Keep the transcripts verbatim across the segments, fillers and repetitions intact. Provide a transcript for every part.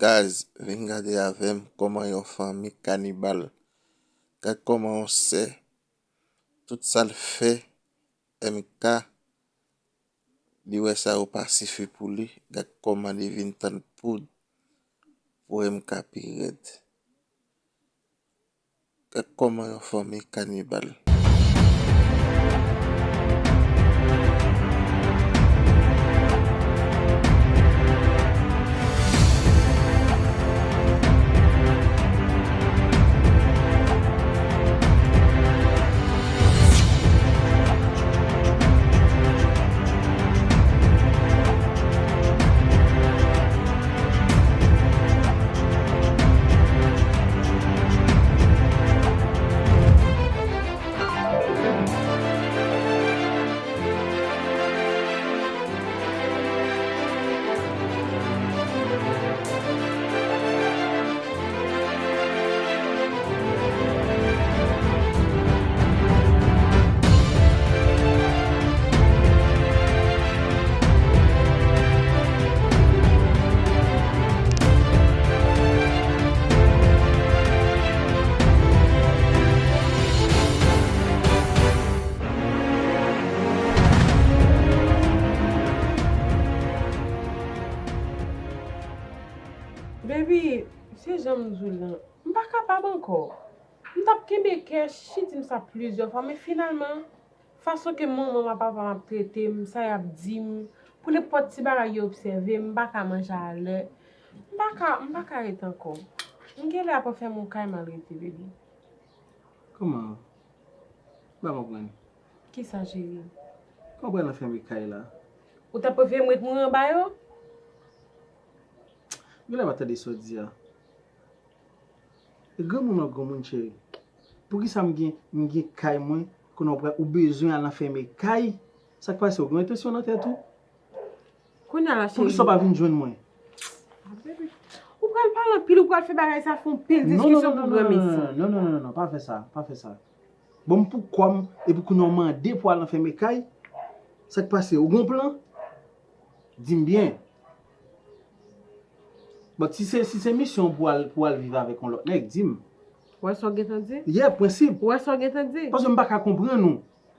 Baz, vin gade avè m kòman yon fanmi kanibal. Gad kòman yon sè, tout sa l fè M K, li wè sa yo pa sifi pou li. Gad kòman li vin tann poud pou M K pi rèd. Gad kòman yon fanmi kanibal. Baby, se jan m di w lan, m pa kapab ankò. M t ap kenbe kè, Chichi di m sa plizyè fwa, men finalman, fason ke manman m ak papa m ap trete m, sa y ap di m, pou nenpòt ti bagay yo obsève m, m pa ka manje a lè. M pa ka, m pa ka ret ankò. M genlè ap anfèmen yon kay m al rete, baby. Kòman? M pa konprann. Kisa, cheri? Kòman w pral anfèmen kay la? Ou t ap prefere m ret mouri anba yo? Genlè pa tande sa w di a. E granmoun w ap granmoun, cheri. Poukisa m gen, m gen kay mwen, kounye a w pral, ou bezwen al anfèmen kay? Sa k pase? Ou gen entansyon nan tèt ou? Kounye a la, cheri. Poukisa w pa vin jwenn mwen? Ah, baby. Ou pral pale anpil, ou pral fè bagay sa fè yon pil diskisyon pou granmesi. Non, non, non, non, non, non, non, pa fè sa, pa fè sa. Bon, m pou kò m, epi kounye a w mande pou al anfèmen kay? Sa k pase? Ou gen yon plan? Di m byen. Bon, si se, si se misyon pou al, pou al viv avèk yon lòt nèg, di m. Ou wè sa w gentan di? Yeah, prensip. Ou wè sa w gentan di? Paske m pa ka konprann ou.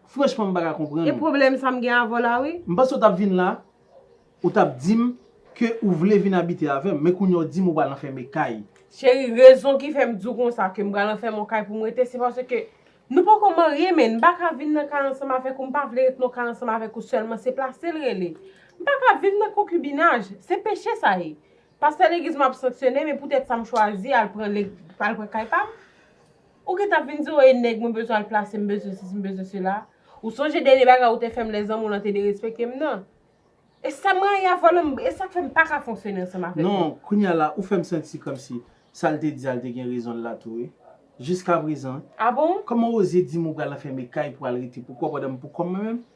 Franchman, m pa ka konprann ou. E pwoblèm sa m gen avè w la, wi. M panse w t ap vin la, ou t ap di m ke ou vle vin abite avè m, men kounye a w di m ou pral anfèmen kay. Cheri, rezon ki fè m di w konsa ke m pral anfèmen yon kay pou m rete, se paske nou poko marye, men m pa ka vin nan kay ansanm avèk ou, m pa vle ret nan kay ansanm avèk ou sèlman, se plase l rele. M pa ka viv nan konkibinaj, se peche sa ye. Pastè legliz m ap sanksyone, men poutèt sa m chwazi al pran le-, al pran kay pa m. Ou gentan ap vin di, o, e nèg mwen bezwen al plase, m bezwen sesi, m bezwen sela. Ou sonje dènye bagay ou te fè m, lè zanmi w lan te derespekte m nan. E sa m rayi avè w lan, e sa k fè m pa ka fonksyone ansanm avèk ou. Non, kounye a la, ou fè m santi kòmsi sa l te di a, l te gen rezon l la tou, wi. Jiskaprezan. Ah bon? Kòman w oze di m ou pral anfèmen kay pou al rete pou kò w pandan m pou kò m mwen menm?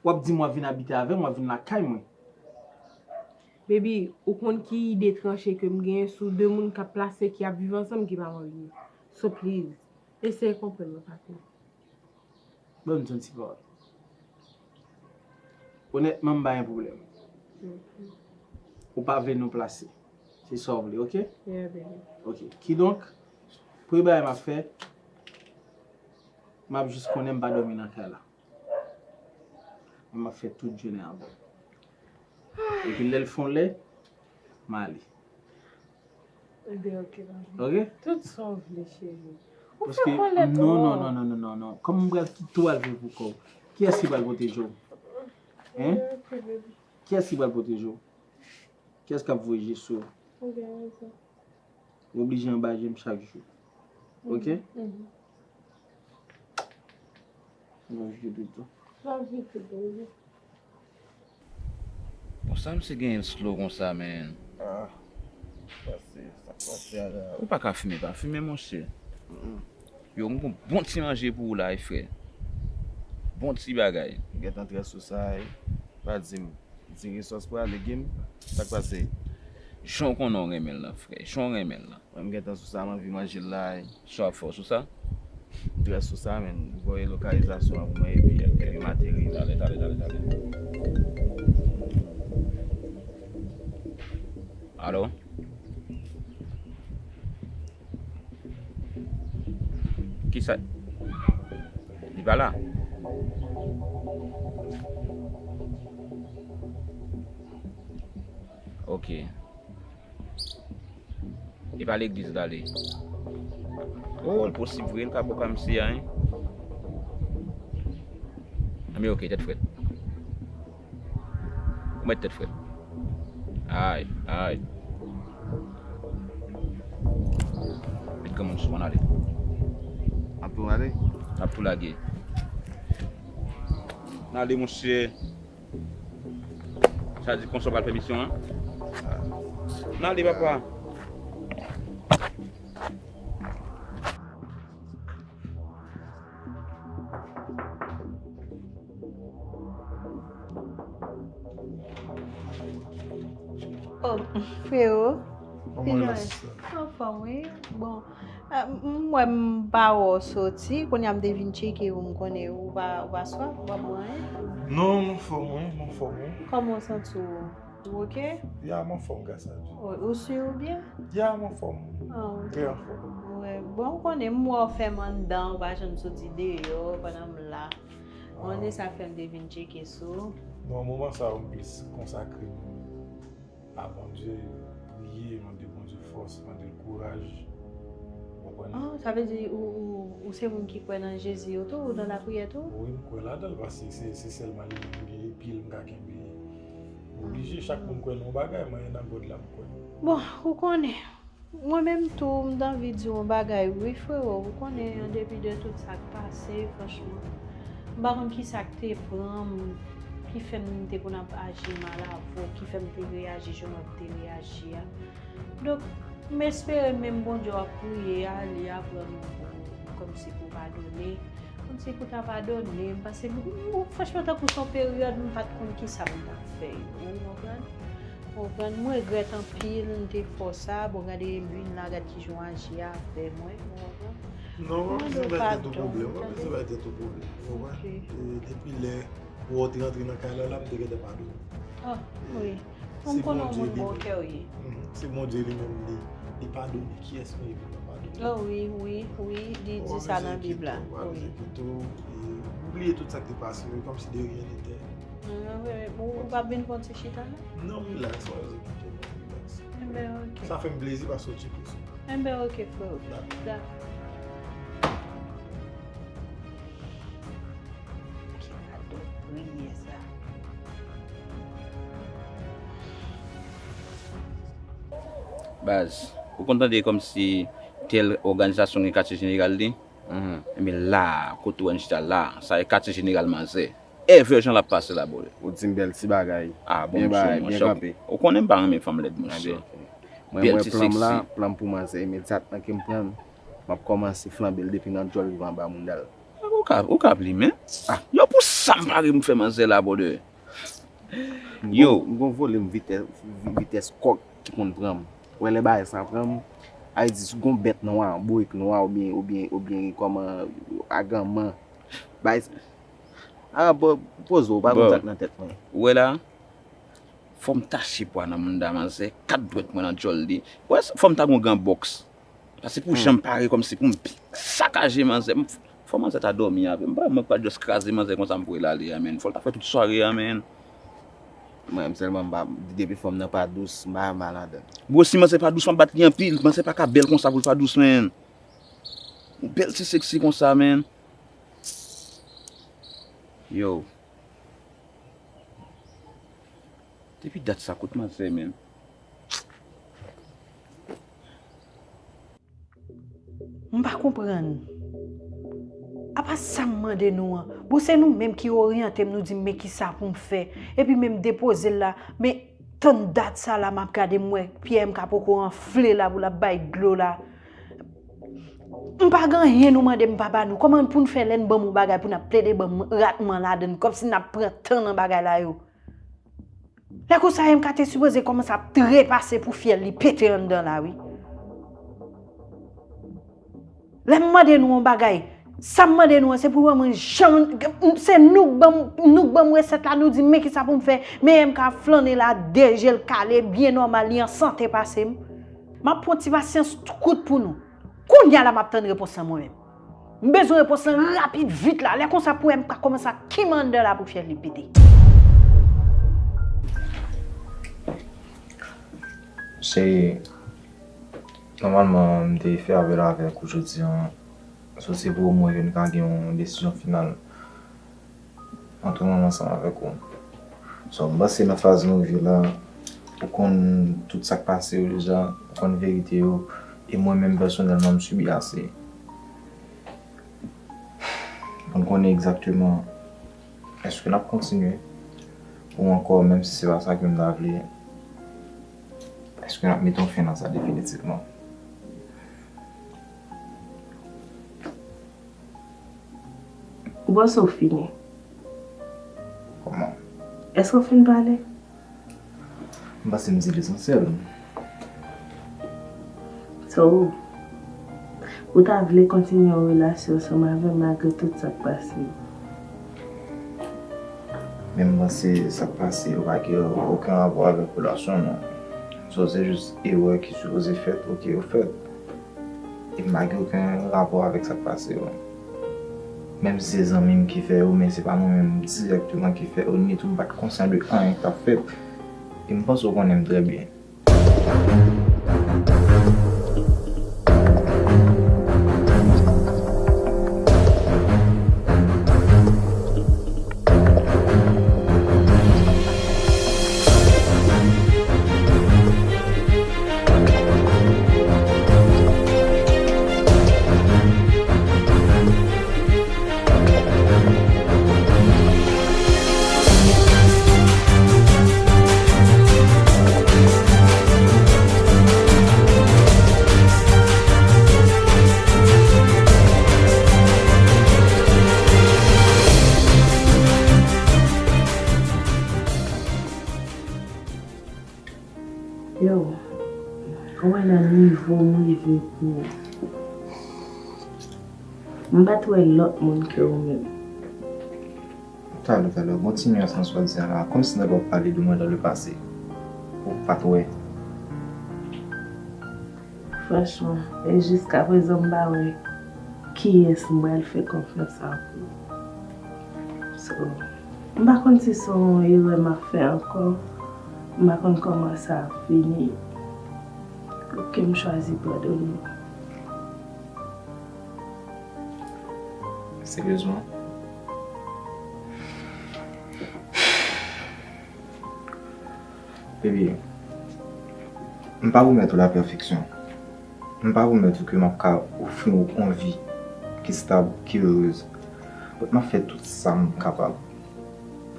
W ap di m w ap vin abite avè m, w ap vin lakay mwen. Baby, ou konn ki ide tranche ke m genyen sou de moun k ap plase, ki ap viv ansanm, ki pa marye. So please, eseye konprann mwen, papi. Ban m di yon ti pawòl. Onètman, m pa gen pwoblèm. Mhm. Ou pa vle nou plase. Se sa w vle, oke? Yeah, baby. Oke. Kidonk, premye bagay m ap fè, m ap jis konnen m pa dòmi nan kay la. Mwen m ap fè tout jounen avè w. Epi lè l fè yon lè, m ale. Ebyen, oke, papi. Oke? Tout sa w vle, cheri. Ou fè kòlè twòp. Paske, non, non, non, non, non, non, non. Kòman m pral kite w al viv pou kò w? Kiyès ki pral pwoteje w? Hein? Ebyen, oke, baby. Kiyès ki pral pwoteje w? Kiyès k ap voye je sou w? Ou gen rezon. Ou oblije anba je m chak jou. Oke? Mhm. Bon, je te dis. Sa vit, baby. Bon, sa misye genyen slow konsa, man? Ah, pase, sa k pase a la? Ou pa ka fimen, pa fimen, monchè. Mm-mm. Yo, m gon bon ti manje pou ou la, wi, frè. Bon ti bagay. Gentan trè sou sa, wi. Pa di m. Ti risòs pral, legim, sa k pase? Jan w konnen w renmen l lan, frè. Jan w renmen l lan. Mwen, m gentan sou sa, m anvi manje l la, wi. Sa w ap fè w sou sa? M trè sou sa, men. Voye lokalizasyon an pou mwen, epi, epi m ateri. Talè, talè, talè, talè. Alo? Kisa? Li pa la? Ok. E pa legliz l ale. Oh, l posib vre, l ka bo kamsi a, hein. Anben, ok, tèt frèt. Ou mèt tèt frèt. Ay, ay. Met granmoun sou mwen, ale. N ap tou ale? N ap tou lage. N ale, monchè. Sa di konsa w pral fè misyon an? N ale, papa. Oh, frero. Kòman w ye, ma sista? Anfòm, wi. Bon, ah, m, m wè m pa wè w soti. Kounye a m te vin tcheke w, m konnen ou pa, ou pa swaf, ou pa bwè anyen. Non, m anfòm, wi, m anfòm, wi. Kòman w santi w? Ou oke? Ya, m anfòm, gras a Dye. Ou, ou si ou byen? Ya, m anfòm. Ah, ok. Trè anfòm. Wi, bon, ou konnen, m wè w fèm anndan, ou pa janm soti deyò pandan m la. Mwen, se sa fè m te vin tcheke sou. Non, moman sa yo, m plis konsakre m a Bondye, priye, mande Bondye fòs, mande l kouraj. Ou konprann? Ah, sa vle di ou, ou, ou se moun ki kwè nan Jezi yo tou, ou nan lapriyè tou? Wi, m kwè ladan l, paske se, se sèlman li menm ki gen pil m ka kenbe. M oblije, chak moun kwè nan yon bagay, mwen nan God la m kwè. Bon, ou konnen, mwen menm tou, m t anvi di w yon bagay, wi, frero. Ou konnen, an depi de tout sa k pase, franchman, m pa konn ki sa k te pran m, ki fè m te konn ap aji mal avè w, ki fè m te reyaji jan mwen te reyaji a. Donk, m espere menm Bondye w ap priye a, li aprann ou pou, kòmsi pou padone, kòmsi pou ta padone m, paske m, m, franchman, tankou se yon peryòd m pa t konn ki sa m t ap fè yo, ou konprann? Ou konprann? M regrèt anpil, m te fè w sa, bon, gade m vin la, gad kijan w aji avè mwen, ou konprann? Non, w pa bezwen bay tèt ou pwoblèm, w pa bezwen bay tèt ou pwoblèm, ou konprann? Ok. E depi lè ou wè w te rantre nan kay la, la, m te gentan padone w. Ah, wi. Bon, m konnen w moun bon kè w ye. Mhm. Se Bondye li menm li, li padone kiyès men li pa padone. Oh, wi, wi, wi, li di sa nan Bib la. Wi. Ou pa bezwen enkyete w, ou pa bezwen enkyete w, e, oubliye tout sa k te pase yo, kòmsi de rien n'était. Ah, wi, wi. Bon, ou p ap vin fè yon ti chita, non? Non, relax, ou pa bezwen enkyete w, non, relax. Enben, ok. Sa fè m plezi paske w tcheke sou mwen. Enben, ok, freo. Dakò. Dakò. Ki gade priyè sa. Baz, ou konn tande kòmsi tèl òganizasyon gen katye jeneral li? Mhm. Enben la, kote w wè n chita la, sa e katye jeneral manzè. Evè jan l ap pase la, brother. Ou di m bèl ti bagay. Ah, bon, byen bay, byen kanpe. Ou konnen m pa renmen fanm lèd, monchè. Enben, ok. Mwen, mwen plan m la, plan m pou manzè imedyatman ke m pran l, m ap kòmanse flanbe l depi nan djòl rive anba mounda l. Ou ka, ou ka plimen. Ah. Yo, pou sa m pare m fè manzè la, brother. Yo. M gon, m gon volim vitès, vi-, vitès kòk ki konn pran m. Ou wè lè bagay sa pran m, ay di si gon bèt nwa, bourik nwa oubyen, oubyen, oubyen kòman aganman. Bagay sa. Ah, bon, poze w, pa gon zak nan tèt mwen. Ou wè la? Fò m tache pwa nan mounda manzè, kat dwèt mwen nan djòl li. Ou wè, fò m ta gon gan bòks. Paske pou jan m pare kòmsi pou m sakaje manzè, m, fò manzè ta dòmi avè m. M pa, mwen pa just kraze manzè konsa m voye l ale a, man. Fò l ta fè tout sware a, man. Mwen menm sèlman m pa, depi fanm nan pa dous, m pa renmen al ladan l. Bro, si manzè pa dous, m ap bat li anpil. Manzè pa ka bèl konsa pou l pa dous, man. Yon bèl ti seksi konsa, man. Yo. Depi dat sa, kot manzè, man? M pa konprann. Apa sa m mande nou an? Bon, se nou menm ki oryante m, nou di m men kisa pou m fè. Epi men m depoze l la, men tann dat sa la, m ap gade m wè pyè m ka poko anfle la pou l ap bay dlo la. M pa gen anyen nou mande m pa ba nou. Kòman pou n fè lè n ban m yon bagay pou n ap plede ban m ratman ladan l, kòmsi n ap pran tan nan bagay la yo? Lè konsa, M K te sipoze kòmanse ap trepase pou fyèl li pete anndan la, wi. Lè m mande nou yon bagay, Sa m mande nou an, se pou ban mwen janm, se nou k ban m, nou k ban m resèt la, nou di m men kisa pou m fè, men M K ap flannen la, de je l kale, byen nòmal, li an sante pase m. M ap pran ti pasyans kout pou nou. Kounye a la m ap tann repons lan mwen menm. M bezwen repons lan rapid vit la, lè konsa pou M K kòmanse ak kimandè la pou fyèl li pete. Cheri, nòmalman m te fè apèl avèk ou jodi a, so se pou omwen yo n ka gen yon desizyon final ant mwen ansanm avèk ou. So m panse nan faz nou rive la, ou konn tout sa k pase yo deja, ou konn verite yo, e mwen menm pèsonèlman m sibi ase. Pou n konnen egzakteman èske n ap kontinye ou ankò, menm si se pa sa ke m ta vle, èske n ap mete yon fen nan sa definitivman? Ou panse w fini? Kòman? Èske w fin pale? M panse m di lesansyèl. So, ou ta vle kontinye yon relasyon ansanm avè m malgre tout sa k pase yo? Men m panse sa k pase yo pa gen okenn rapò avèk relasyon nou. So se jis erè ki sipoze fèt, oke yo fèt. E m pa gen okenn rapò avèk sa k pase yo. Menm si se zanmi m ki fè yo, men se pa mwen menm dirèkteman ki fè yo, ni tou m pa t konsyan de anyen k t ap fèt. E m panse w konnen m trè byen. Yo, ou wè nan nivo m rive pou m pa t wè lòt moun ke ou menm. Talè, talè, kontinye nan sans w ap di a la, kòmsi nèg w ap pale de mwen dans le passé. Ou pa t wè. Franchman, e jiskaprezan m pa wè kiyès m pral fè konfyans avè w. So, m pa konn si se yon erè m ap fè ankò, m pa konn kòman sa ap fini. Oke, m chwazi padone w. Seryezman? Baby, m pa pwomèt ou lapèfeksyon. M pa pwomèt ou ke m ap ka ofri w yon vi ki stab, ki erez. But m ap fè tout sa m kapab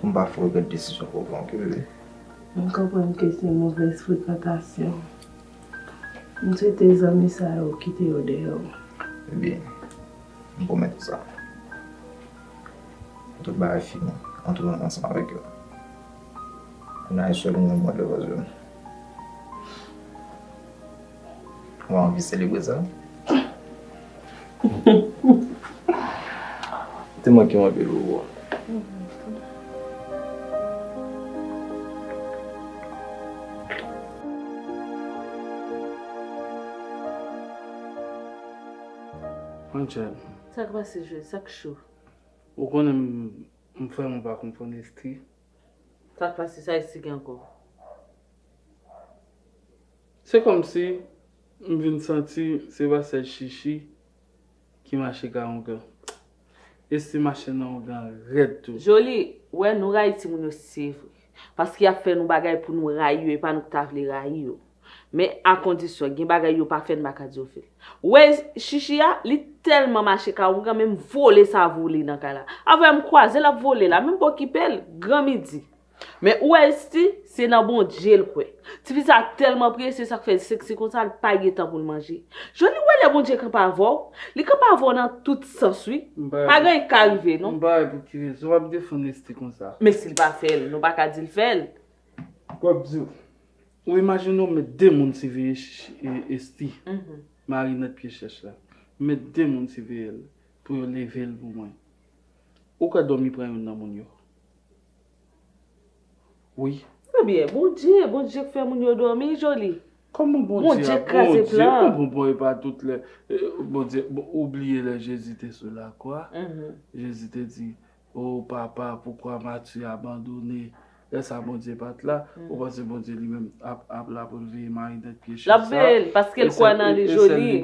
pou m pa fè w regrèt desizyon ke w pran, oke, baby? M konprann ke se movèz frekantasyon. M swete zanmi sa yo kite yo dèyè w. Ebyen, m pwomèt ou sa. Tout bagay fini ant mwen ansanm avèk yo. Kounye a e sèl ou menm mwen devan zye m. Ou pa anvi selebre sa? Te manke m anpil wi bro. Angel. Sa k pase Joel? Sa k cho? Ou konnen m, m vrèman pa konprann Esthi. Sa k pase? Sa Esthi gen ankò? Se kòmsi m vin santi se pa sèl Chichi ki mache ka ongan. Esthi mache nan ongan rèd tou. Jolie, wè nou rayi timoun yo se vre. Paske y ap fè nou bagay pou nou rayi yo, e pa nou ki ta vle rayi yo. Men a kondisyon, gen bagay yo pa fè n pa ka di yo fè l. Ou wè Chichi a, li tèlman mache ka ongan, men m vole sa vole nan kay la. Avè m kwaze l ap vole la, men m pa okipe l, gran midi. Men ou wè Esthi, se nan Bondye l kwè. Tifi sa tèlman prese, sa k fè l seksi konsa, l pa gen tan pou l manje. Jolie, ou wè lè Bondye kanpe avè w, li kanpe avè w nan tout sans wi. Pa gen anyen k ka rive non. M pa wè pou ki rezon w ap defann Esthi konsa. Men si l pa fè l, nou pa ka di l fè l. W ap di, ou imajine w met de moun siveye Esthi, Marinette pye chèch la. Met de moun siveye l. pou yo leve l pou mwen. Ou kwè dòmi pran youn nan moun yo? Wi. Ebyen, Bondye, Bondye k fè moun yo dòmi, Joli. Kòman Bondye Bondye ap kraze Bondye plan. Konprann bon e pa tout lè eh, Bondye bon, ou bliye lè Jezi te sou lakwa. Jezi te di, "O papa, pourquoi m'as-tu abandonné?" Lè sa Bondye pa t la, ou panse Bondye li menm ap ap la pou l veye mari nan pye chèch sa? L ap veye l, paske l kwè nan li, Joli.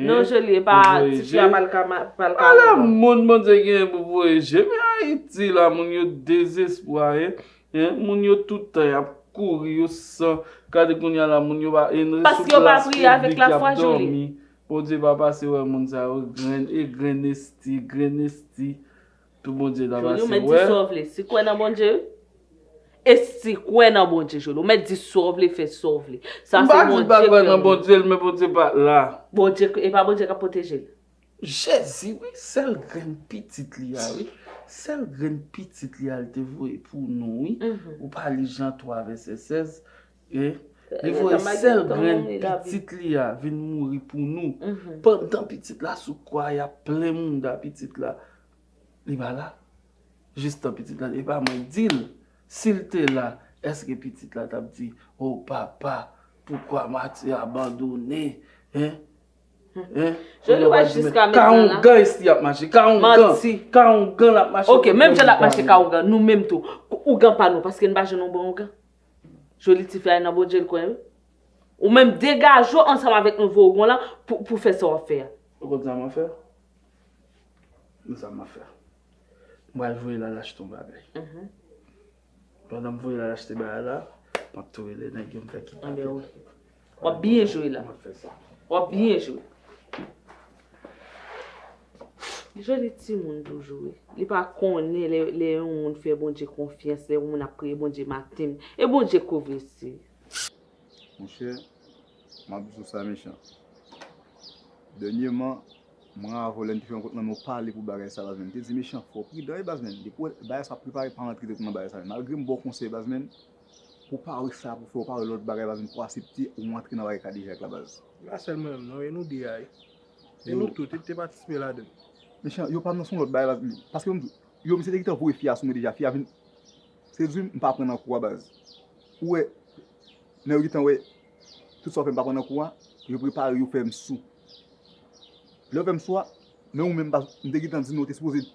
Non, Joli, e pa tifi a pa l ka pa l ka. Ala moun Bondye genyen pou voye je. Men Ayiti la, moun yo dezespwa, en. Hein? Moun yo tout tan y ap kouri, yo san. Gade kounye a la, moun yo pa en resou klas piblik y ap dòmi. Bondye pa pase wè moun sa yo, grenn e grenn esti, grenn esti. Pou Bondye ta pase wè. Joli, ou mèt di sa w vle. Si kwè nan Bondye, e si kwè nan Bondye, Joli, ou mèt di sa w vle, fè sa w vle. Sa se Bondye ki kwè nan Bondye, men Bondye pa la. Bondye, e pa Bondye k ap pwoteje l. Jezi, wi, sèl grenn pitit li a, wi. Sèl grenn pitit li a, li te voye pou nou, wi. Ou pa li Jan twa vèsè sèz, e li voye sèl grenn pitit li a vin mouri pou nou. Pandan pitit la sou kwa, y ap plen mouda pitit la. Li pa la. Jistan pitit la, e pa mwen k di l. Si l te la, èske pitit la t ap di, "O papa, pourquoi m'as-tu abandonné?" Hein? Hein? Joli wè jiska menm la. Ka ongan esti y ap mache, ka ongan. Manti. Ka ongan l ap mache. Ok, menm jan l ap mache ka ongan, nou menm tou. Ougan pa nou, paske n pa jwenn yon bon ougan. Joli tifi a nan Bondye l kwè, wi. Ou menm degaje w ansanm avèk nouvo ougan lan pou, pou fè sa w ap fè a. Ou konn sa m ap fè? Men sa m ap fè. M pral voye l al achte yon bagay. Pandan m voye l al achte bagay la, m ap tou rele nèg yo m fè kidnape. Anben wi. W ap byen jwe la. M ap fè sa. W ap byen jwe. Joli timoun toujou wi. Li pa konnen lè, lè yon moun fè Bondye konfyans, lè yon moun ap priye Bondye maten, e Bondye kouvri si. Monchè, m ap di w sa mechan. Dènyèman, mwen avè w lè n te fè rankont lan, nou pale pou bagay sa baz, men m te di mechan fò w pridan wi baz, men depi w wè bagay sa ap prepare, pa rantre nan bagay sa, men malgre m ba w konsèy baz, men pou w pa wè sa pou fè w pa wè lòt bagay baz, men pou w aksepte ou antre nan bagay kadejak la baz. E pa sèl mwen menm non, e nou de a wi. E nou tout, te patisipe ladan l. Mechan, yo pa nan se yon lòt bagay baz, men paske m di w, yo misye te gentan voye fi a sou mwen deja, fi a vin sedwi m, m pa pran nan kou a baz. Ou wè, lè yo gentan wè tout sa w fè m pa pran nan kou a, yo prepare yo fè m sou. Lè yo fè m sou a, men ou menm baz, m te gentan di nou, ou te sipoze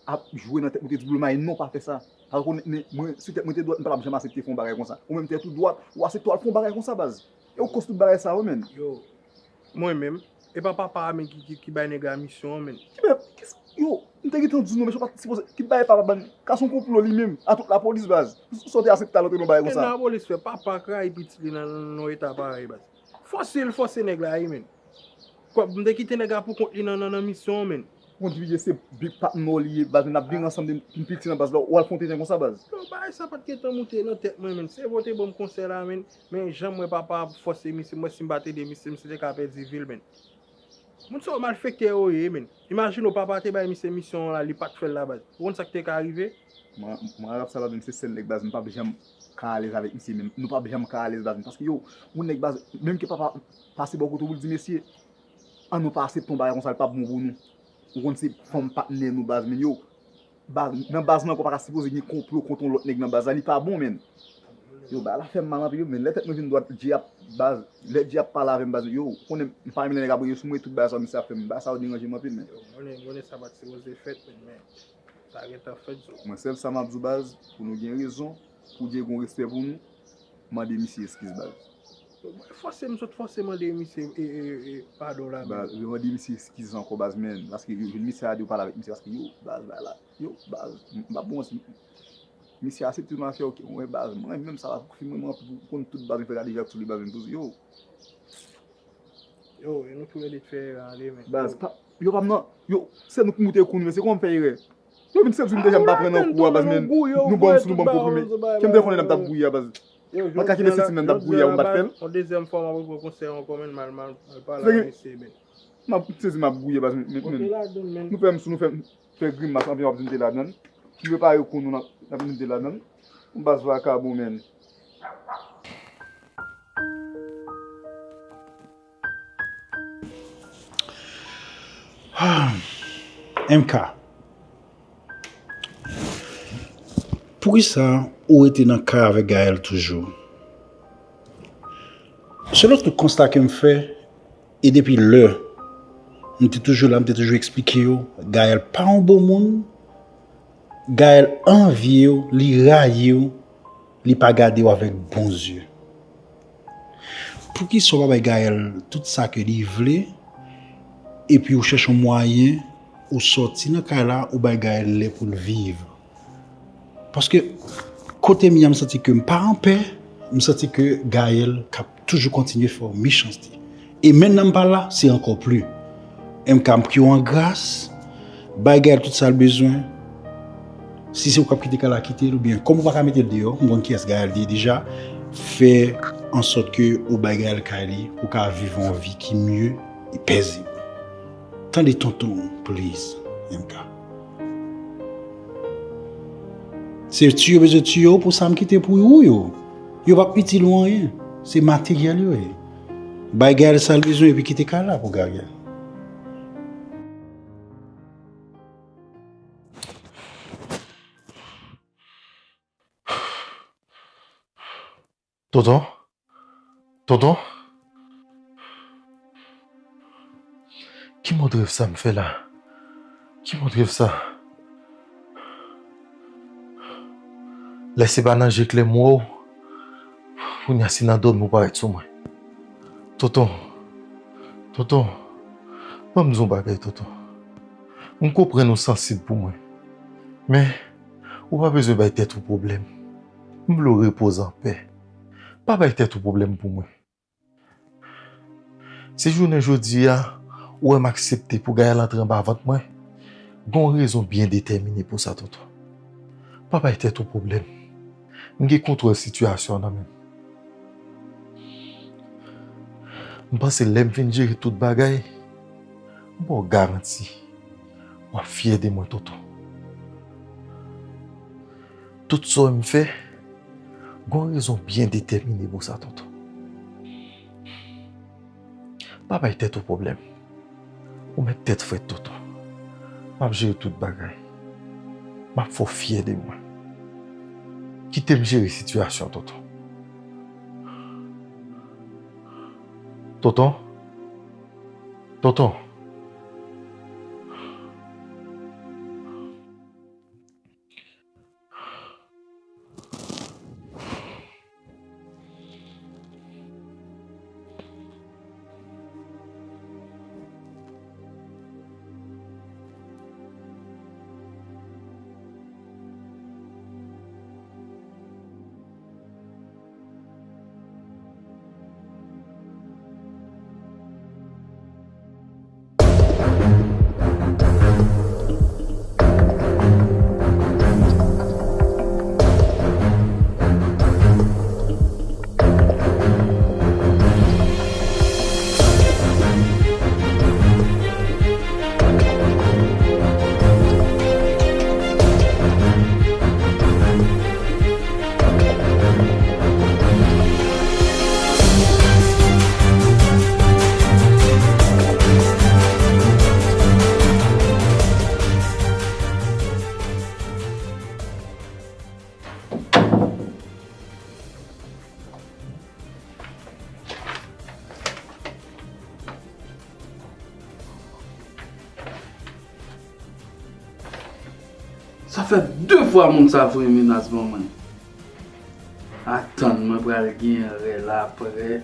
ap jwe nan tèt mwen, ou te di Blue Mari non pa fè sa. Paske konnen mwen, sou tèt mwen te dwat, m pa t ap janm aksepte fè yon bagay konsa. Ou menm tèt ou dwat, ou aksepte w al fè yon bagay konsa baz. E ou koz tout bagay sa yo menn. Yo, mwen menm, e pa papa a menn ki, ki, ki bay nèg la misyon an menn. Ki bay, kis, yo, m te gentan di nou, mesye w pa t sipoze, ki bay papa bann, ka se yon konplo li menm, a tout lapolis baz. Sa w te aksepte al antre nan yon bagay konsa. Men lapolis fè, papa k rayi pitit li nan, nan, nan yon eta parèy baz. Fòse l fòse nèg la wi menn. Kwè, m te kite nèg la pou kont li nan, nan, nan misyon an menn. Ou konn ki pije se big patnè w li ye baz, men n ap viv ansanm depi m piti nan baz la, w al fè yon tenten konsa baz. Yo, bagay sa pa t gentan moute nan tèt mwen menn. Se vre w te ban m konsèy la menn, men jan m wè papa ap fòse misye, m wè si m pa t ede misye, misye te ka pèdi vi l menn. Moun sa yo malfektè yo ye menn. Imajine w papa te bay misye misyon an la, li pa t fè l la baz. Ou konn sa k te ka rive? Mwen, mwen Arab sa baz, men se sèl nèg baz, m p ap janm ka alèz avèk misye menm. Nou p ap janm ka alèz baz, men paske yo, yon nèg baz, menm ke papa pase bò kote w pou l di mesye, ann nou pa aksepte yon bagay konsa, li p ap bon pou nou. Ou konn se fanm patnè nou baz, men yo, baz, nan baz lan ankò pa ka sipoze gen konplo kont yon lòt nèg nan baz la, li pa bon menn. Yo, bagay la fè m mal anpil wi, men lè tèt mwen vin dwat, Dye ap, baz, lè Dye ap pale avè m baz, yo, ou konnen m pa renmen lè nèg ap rele sou mwen, tout bagay sa misye ap fè m, bagay sa yo deranje m anpil menn. Yo, m konnen, m konnen sa pa t sipoze fèt menn, men sa gentan fèt zo. Mwen sèl sa m ap di w baz, pou nou gen rezon, pou Dye gen yon respè pou nou, mande misye eskiz baz. Yo, mwen fòse, m sot fòse mande misye e, e, e, padon la menn. Baz, remande misye eskiz ankò baz menn, paske yo, jwenn misye a di w pale avèk misye, paske yo, baz, bagay la, yo, baz, m p ap ba w manti. Misye aksepte nou al fè ok. Mwen baz, mwen menm sa la pou fi mwen, mwen pou konn tout baz mwen fè kadejak sou li baz mwen pou yo. Yo, e nou tou lè de t fè erè ale men. Baz, pa, yo pa m nan, yo, se nou k moute kou nou men, se kòman m fè erè? Yo vin sedui m deja m pa pran nan kou a baz men, nou ban m sou nou ban m konprime. Ke m te konnen lè m t ap gouye a baz. Mwen ka kite sesi m nan m t ap gouye a ou m pa t fè l. Yon dezyèm fwa m ap repran konsèy ankò men, m al, m al, m al pale ak misye men. M ap sezi m ap gouye baz men, men, men. Nou fè m sou, nou fè m fè grimas anpil, w ap di m te ladann. M prepare kou nou, n ap, n ap di m te ladann. Yon baz vakabon menn. M K, poukisa ou rete nan kay avèk Gaëlle toujou? Selon tout konsta ke m fè, e depi lè m te toujou la, m te toujou eksplike yo, Gaëlle pa yon bon moun, Gaëlle anvye w, li rayi w, li pa gade w avèk bon zye. Poukisa w pa bay Gaëlle tout sa ke li vle, epi ou chèche yon mwayen, ou sòti nan kay la, ou bay Gaëlle lè pou l viv? Paske kote m ye a, m santi ke m pa anpè, m santi ke Gaëlle k ap toujou kontinye fè w mechanste. E mentnan m pa la, se ankò pli. M K, m priye w an gras, bay Gaëlle tout sa l bezwen. Si se ou k ap kite kay la, kite l, oubyen kòm ou pa ka mete l deyò, m konn kiyès Gaëlle ye deja, fè an sòt ke ou bay Gaëlle kay li, pou w ka viv yon vi ki mye e pezib. Tande tonton, please, M K. Se tiye yo bezwen tiye w pou sa m kite pou ou yo. Yo p ap itil ou anyen. Se materyèl yo ye. Bay Gaëlle sa l bezwen epi kite kay la pou Gaëlle. Tonton? Tonton? Ki mòd rèv sa m fè la? Ki mòd rèv sa? Lè se pa nan je klè m wè w, kounye a se nan dòmi w parèt sou mwen. Tonton, tonton, ban m di w yon bagay, tonton. M konprann ou sansib pou mwen, men ou pa bezwen bay tèt ou pwoblèm. M vle w repoze anpè. Pa bay tèt ou pwoblèm pou mwen. Si jounen jodi a, ou wè m aksepte pou Gaëlle antre anba vant mwen, gen yon rezon byen detèmine pou sa, tonton. Pa bay tèt ou pwoblèm. M gen kontwòl sitiyasyon an nan men m. M panse lè m fin jere tout bagay, m ba w garanti, w ap fyè de mwen, tonton. Tout sa w wè m fè, gen yon rezon byen detèmine pou sa, tonton. Pa bay tèt ou pwoblèm. Ou mèt tèt frèt, tonton. M ap jere tout bagay. M ap fè w fyè de mwen. Kite m jere sitiyasyon, tonton. Tonton? Tonton? Sa fè de fwa moun sa voye menas ban mwen. Atann, mwen pral gen rèl aprè.